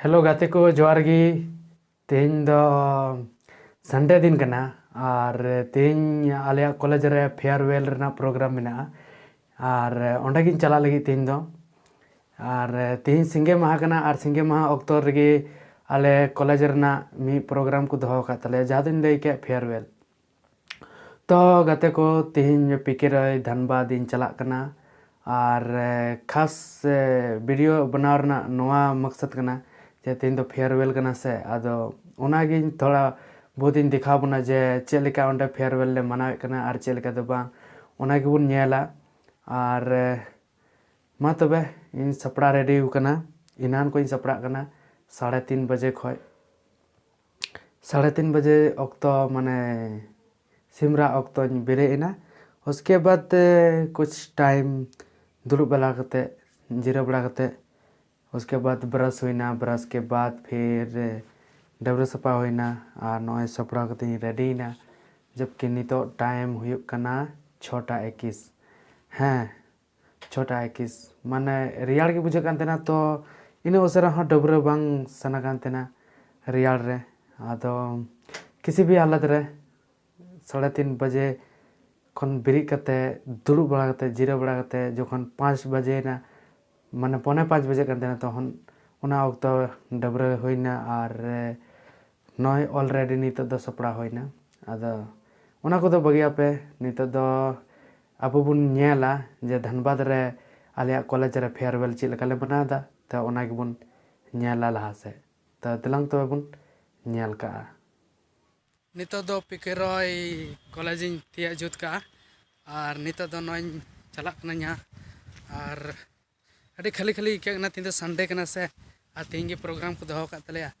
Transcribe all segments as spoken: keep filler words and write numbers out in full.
Hello ᱜᱟᱛᱮ ᱠᱚ, ᱡᱚᱦᱟᱨ ᱜᱮ᱾ ᱛᱮᱦᱮᱧ ᱫᱚ ᱥᱟᱱᱰᱮ ᱫᱤᱱ ᱠᱟᱱᱟ ᱟᱨ ᱛᱮᱦᱮᱧ ᱟᱞᱮᱭᱟᱜ ᱠᱚᱞᱮᱡᱽ ᱨᱮ ᱯᱷᱮᱭᱟᱨᱣᱮᱞ ᱨᱮᱱᱟᱜ ᱯᱨᱳᱜᱨᱟᱢ ᱢᱮᱱᱟᱜᱼᱟ᱾ ᱟᱨ ᱚᱸᱰᱮ ᱜᱤᱧ ᱪᱟᱞᱟᱜ ᱞᱟᱹᱜᱤᱫ ᱛᱮᱦᱮᱧ ᱫᱚ᱾ ᱟᱨ ᱛᱮᱦᱮᱧ ᱥᱤᱸᱜᱮ ᱢᱟᱦᱟ ᱠᱟᱱᱟ ᱟᱨ ᱥᱤᱸᱜᱮ ᱢᱟᱦᱟ ᱚᱠᱛᱚ ᱨᱮᱜᱮ ᱟᱞᱮ ᱠᱚᱞᱮᱡᱽ ᱨᱮᱱᱟᱜ ᱢᱤᱫ ᱯᱨᱳᱜᱨᱟᱢ ᱠᱚ ᱫᱚᱦᱚ ᱟᱠᱟᱫ ᱛᱟᱞᱮᱭᱟ, ᱡᱟᱦᱟᱸ ᱫᱚᱧ ᱞᱟᱹᱭ ᱠᱮᱫ ᱯᱷᱮᱭᱟᱨᱣᱮᱞ᱾ ᱛᱚ ᱜᱟᱛᱮ ᱠᱚ, ᱛᱮᱦᱮᱧ ᱯᱤᱠᱮ ᱨᱚᱭ ᱫᱷᱟᱱᱵᱟᱫᱽ ᱤᱧ ᱪᱟᱞᱟᱜ ᱠᱟᱱᱟ᱾ ᱟᱨ ᱮ, ᱠᱷᱟᱥ ᱮ, ᱵᱷᱤᱰᱤᱭᱳ ᱵᱮᱱᱟᱣ ᱨᱮᱱᱟᱜ ᱱᱚᱣᱟ ᱢᱚᱠᱥᱚᱫ ᱠᱟᱱᱟ ᱡᱮ ᱛᱮᱦᱮᱧ ᱫᱚ ᱯᱷᱮᱭᱟᱨᱣᱮᱞ ᱠᱟᱱᱟ ᱥᱮ, ᱟᱫᱚ ᱚᱱᱟᱜᱤᱧ ᱛᱷᱚᱲᱟ ᱵᱚᱦᱩᱛ ᱤᱧ ᱫᱮᱠᱷᱟᱣ ᱵᱚᱱᱟ ᱡᱮ ᱪᱮᱫ ᱞᱮᱠᱟ ᱚᱸᱰᱮ ᱯᱷᱮᱭᱟᱨᱣᱮᱞ ᱞᱮ ᱢᱟᱱᱟᱣᱮᱫ ᱠᱟᱱᱟ ᱟᱨ ᱪᱮᱫ ᱞᱮᱠᱟ ᱫᱚ ᱵᱟᱝ, ᱚᱱᱟ ᱜᱮᱵᱚᱱ ᱧᱮᱞᱟ᱾ ᱟᱨ ᱮ, ᱢᱟ ᱛᱚᱵᱮ, ᱤᱧ ᱥᱟᱯᱲᱟᱣ ᱨᱮᱰᱤ ᱟᱠᱟᱱᱟ, ᱮᱱᱟᱱ ᱠᱷᱚᱱ ᱤᱧ ᱥᱟᱯᱲᱟᱜ ᱠᱟᱱᱟ, ᱥᱟᱲᱮ ᱛᱤᱱ ᱵᱟᱡᱮ ᱠᱷᱚᱱ᱾ ᱥᱟᱲᱮ ᱛᱤᱱ ᱵᱟᱡᱮ ᱚᱠᱛᱚ ᱢᱟᱱᱮ ᱥᱤᱢ ᱨᱟᱜ ᱚᱠᱛᱚᱧ ᱵᱮᱨᱮᱫ ᱮᱱᱟ᱾ ᱩᱥᱠᱮ ᱵᱟᱫ ᱮ, ᱠᱩᱪ ᱴᱟᱭᱤᱢ ᱫᱩᱲᱩᱵ ᱵᱟᱲᱟ ᱠᱟᱛᱮ, ᱡᱤᱨᱟᱹᱣ ᱵᱟᱲᱟ ᱠᱟᱛᱮ, ᱩᱥᱠᱮ ᱵᱟᱫ ᱵᱨᱟᱥ ᱦᱩᱭᱱᱟ, ᱵᱨᱟᱥ ᱠᱮ ᱵᱟᱫ ᱯᱷᱤᱨ ᱮ, ᱰᱟᱹᱵᱽᱨᱟᱹ ᱥᱟᱯᱷᱟ ᱦᱩᱭᱱᱟ ᱟᱨ ᱱᱚᱜᱼᱚᱭ ᱥᱟᱯᱲᱟᱣ ᱠᱟᱛᱮᱧ ᱨᱮᱰᱤᱭᱮᱱᱟ᱾ ᱡᱚᱵᱠᱤ ᱱᱤᱛᱚᱜ ᱴᱟᱭᱤᱢ ᱦᱩᱭᱩᱜ ᱠᱟᱱᱟ ᱪᱷᱚᱴᱟ ᱮᱠᱤᱥ᱾ ᱦᱮᱸ, ᱪᱷᱚᱴᱟ ᱮᱠᱤᱥ, ᱢᱟᱱᱮ ᱨᱮᱭᱟᱲ ᱜᱮ ᱵᱩᱡᱷᱟᱹᱜ ᱠᱟᱱ ᱛᱟᱦᱮᱱᱟ, ᱛᱚ ᱤᱱᱟᱹᱜ ᱩᱥᱟᱹᱨᱟ ᱦᱚᱸ ᱰᱟᱹᱵᱽᱨᱟᱹ ᱵᱟᱝ ᱥᱟᱱᱟ ᱠᱟᱱ ᱛᱟᱦᱮᱱᱟ ᱨᱮᱭᱟᱲ ᱨᱮ᱾ ᱟᱫᱚ ᱠᱤᱥᱤ ᱵᱷᱤ ᱦᱟᱞᱚᱛ ᱨᱮ ᱥᱟᱲᱮ ᱛᱤᱱ ᱵᱟᱡᱮ ᱠᱷᱚᱱ ᱵᱮᱨᱮᱫ ᱠᱟᱛᱮ, ᱫᱩᱲᱩᱵ ᱵᱟᱲᱟ ᱠᱟᱛᱮ, ᱡᱤᱨᱟᱹᱣ ᱵᱟᱲᱟ ᱠᱟᱛᱮ, ᱡᱚᱠᱷᱚᱱ ᱯᱟᱸᱪ ᱵᱟᱡᱮᱭᱮᱱᱟ, ᱢᱟᱱᱮ ᱯᱚᱱᱮ ᱯᱟᱸᱪ ᱵᱟᱡᱮ ᱠᱟᱱ ᱛᱟᱦᱮᱱᱟ, ᱛᱚᱠᱷᱚᱱ ᱚᱱᱟ ᱚᱠᱛᱚ ᱰᱟᱹᱵᱽᱨᱟᱹ ᱦᱩᱭᱱᱟ ᱟᱨ ᱱᱚᱜᱼᱚᱭ already ᱱᱤᱛᱚᱜ ᱫᱚ ᱥᱟᱯᱲᱟᱣ ᱦᱩᱭᱱᱟ᱾ ᱟᱫᱚ ᱚᱱᱟ ᱠᱚᱫᱚ ᱵᱟᱹᱜᱤᱭᱟᱯᱮ, ᱱᱤᱛᱚᱜ ᱫᱚ ᱟᱵᱚ ᱵᱚᱱ ᱧᱮᱞᱟ ᱡᱮ ᱫᱷᱟᱱᱵᱟᱫᱽ ᱨᱮ ᱟᱞᱮᱭᱟᱜ ᱠᱚᱞᱮᱡᱽ ᱨᱮ ᱯᱷᱮᱭᱟᱨᱣᱮᱞ ᱪᱮᱫ ᱞᱮᱠᱟ ᱞᱮ ᱢᱟᱱᱟᱣ ᱮᱫᱟ, ᱛᱚ ᱚᱱᱟ ᱜᱮᱵᱚᱱ ᱧᱮᱞᱟ ᱞᱟᱦᱟ ᱥᱮᱫ᱾ ᱛᱚ ᱫᱮᱞᱟᱝ ᱛᱚᱵᱮ ᱵᱚᱱ ᱧᱮᱞ ᱠᱟᱜᱼᱟ᱾ ᱱᱤᱛᱚᱜ ᱫᱚ ᱯᱤᱠᱮ ᱨᱚᱭ ᱠᱚᱞᱮᱡᱽ ᱤᱧ ᱛᱤᱭᱟᱹᱜ ᱡᱩᱛ ᱠᱟᱜᱼᱟ, ᱟᱨ ᱱᱤᱛᱚᱜ ᱫᱚ ᱱᱚᱜᱼᱚᱭ ᱤᱧ ᱪᱟᱞᱟᱜ ᱠᱟᱹᱱᱟᱹᱧ ᱦᱟᱸᱜ᱾ ᱟᱨ ᱟᱹᱰᱤ ᱠᱷᱟᱹᱞᱤ ᱠᱷᱟᱹᱞᱤ ᱟᱹᱭᱠᱟᱹᱜ ᱠᱟᱱᱟ, ᱛᱮᱦᱮᱧ ᱫᱚ ᱥᱟᱱᱰᱮ ᱠᱟᱱᱟ ᱥᱮ, ᱟᱨ ᱛᱮᱦᱮᱧ ᱜᱮ ᱯᱨᱳᱜᱨᱟᱢ ᱠᱚ ᱫᱚᱦᱚ ᱟᱠᱟᱫ ᱛᱟᱞᱮᱭᱟ᱾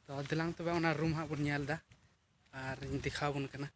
ᱛᱚ ᱫᱮᱞᱟᱝ ᱛᱚᱵᱮ ᱚᱱᱟ ᱨᱩᱢ ᱦᱟᱸᱜ ᱵᱚᱱ ᱧᱮᱞ ᱮᱫᱟ ᱟᱨ ᱤᱧ ᱫᱮᱠᱷᱟᱣ ᱟᱵᱚᱱ ᱠᱟᱱᱟ᱾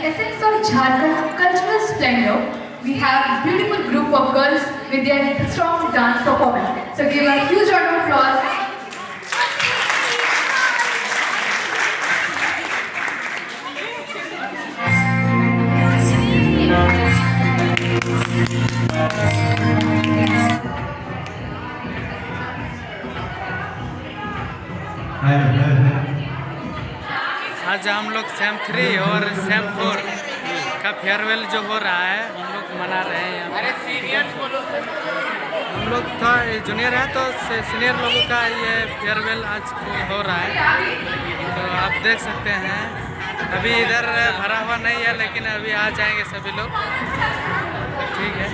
Essence of Jharkhand cultural splendor, we have beautiful group of girls with their strong dance performance. So give a huge round of applause. आज हम लोग सेम थ्री और सेम फोर का फेयरवेल जो हो रहा है, हम लोग मना रहे हैं यहाँ पे। हम लोग था जूनियर है, तो से-, सीनियर लोगों का ये फेयरवेल आज हो रहा है, तो आप देख सकते हैं। अभी इधर भरा हुआ नहीं है, लेकिन अभी आ जाएंगे सभी लोग। ठीक है।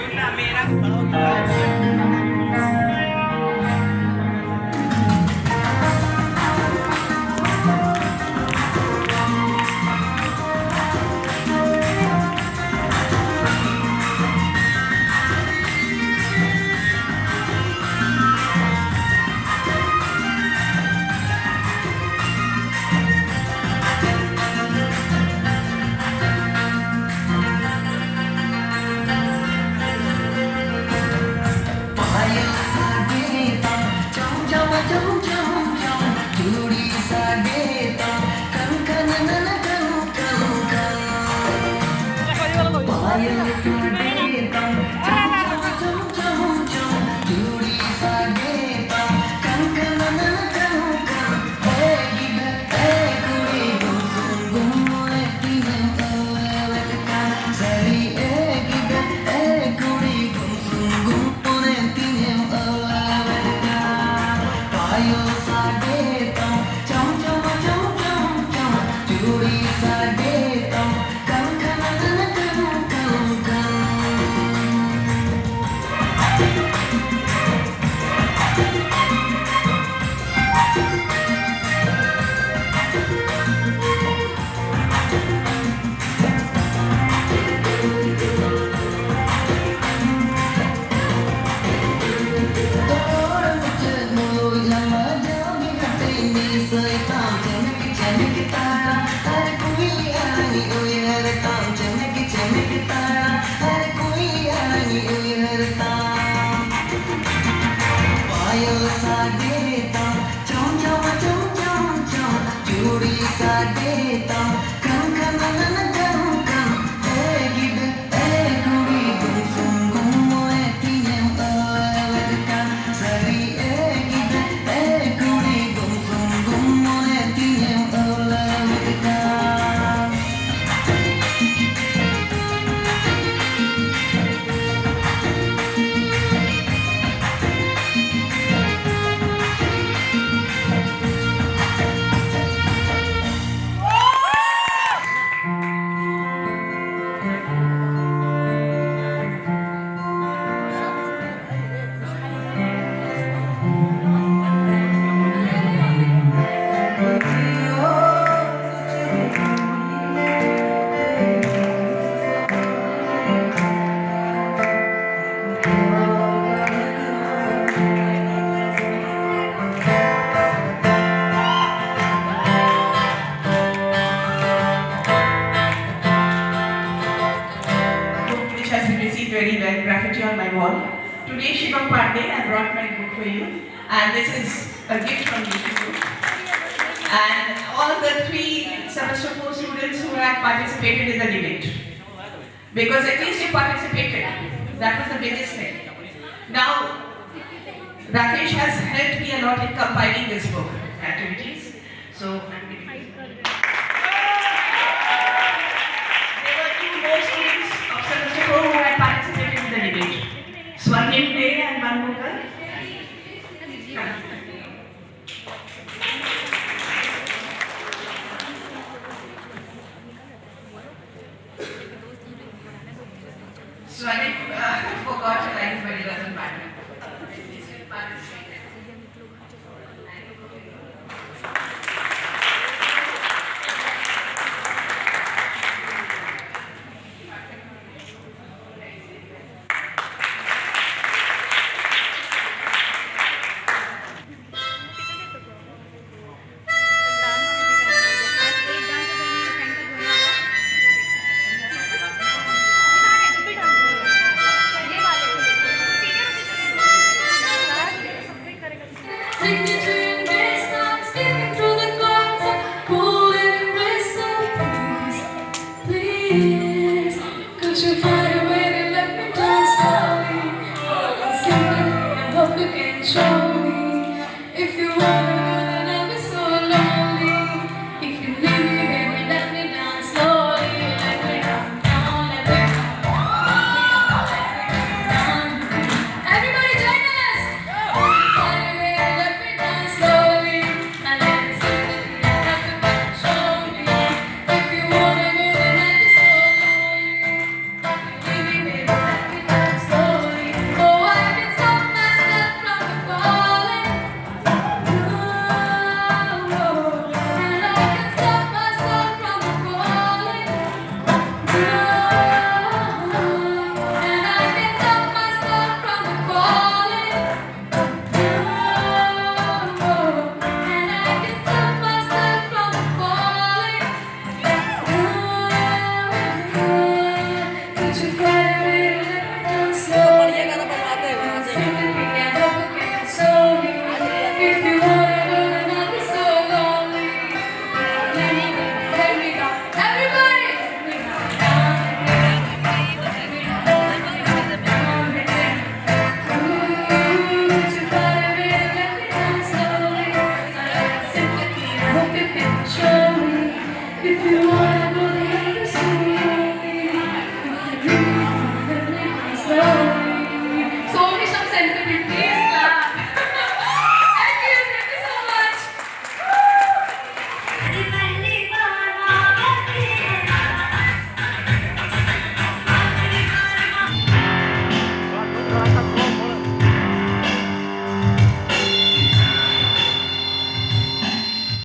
Today, Shivam Pandey, I brought my book for you, and this is a gift from me to you. And all the three semester four students who have participated in the debate, because at least you participated, that was the biggest thing. Now, Rakesh has helped me a lot in compiling this book, activities. So, I'm giving this. There were two more students of semester four who had participated in the debate. Swarnim Dey and one more girl. Swarnim uh, forgot her lines, but it doesn't matter. She still participated.